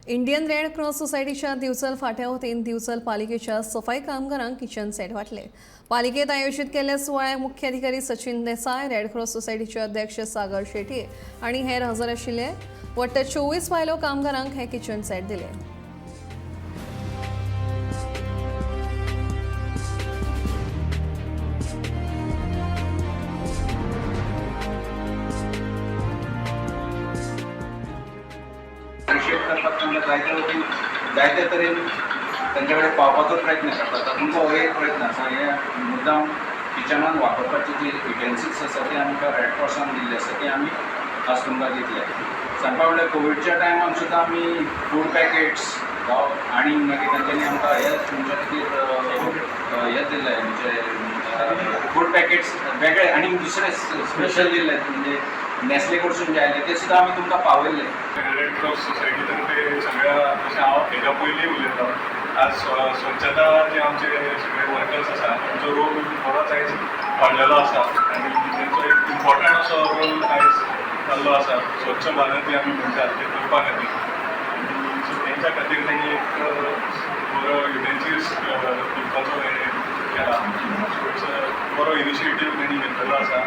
Indian red cross सोसायटीच्या दिवचल फांट्या वतीन दिवचल पालिकेच्या सफाई कामगारांक किचन सेट वांटले. पालिकेत आयोजित केल्ल्या सुवाळ्याक मुख्य अधिकारी सचिन देसाय, रेड क्रॉस सोसायटीचे अध्यक्ष सागर शेटये आनी हेर हजर आशिल्ले. वट्ट 24 बायलो कामगारांक हे किचन सेट दिले. अप्रिशिएट करपाक तांकां जायते वतीन जायते तरेन तांचे कडेन पावपाचो प्रयत्न करतात. तातूंतलो हो एक प्रयत्न आसा. हे मुद्दाम किचनान वापरपाची जी युटेन्सिल्स आसा ती आमकां रेड क्रॉसान दिल्ली आसा, ती आमी आज तुमकां दितले. सांगपा म्हणल्यार कोविडच्या टायमान सुद्दां आमी फूड पॅकेट्स आनी मागीर तांच्यांनी आमकां हे तुमच्या खातीर हे दिल्ले, म्हणजे फूड पॅकेट्स वेगळे आनी दुसरे स्पेशल दिल्ले, म्हणजे नॅस्ले कडसून जे आयले ते सुद्दां आमी तुमकां पावयल्ले. रेड क्रॉस सोसायटी तर्फे सगळ्या, जशें हांव हेज्या पयलीं उलयतां, आज स्वच्छता जे आमचे सगळे वर्कर्स आसा तांचो रोल बरोच आयज वाडलेलो आसा आनी तेंचो एक इम्पॉर्टंट असो रोल आयज जाल्लो आसा, स्वच्छ भारत जे आमी म्हणटात ते करपा खातीर. आनी सो तेंच्या खातीर तेणी एक बरो युटेन्सिल्स दिवपाचो हें केला. सो it's बरो इनिशिएटीव तेणी घेतलेलो आसा.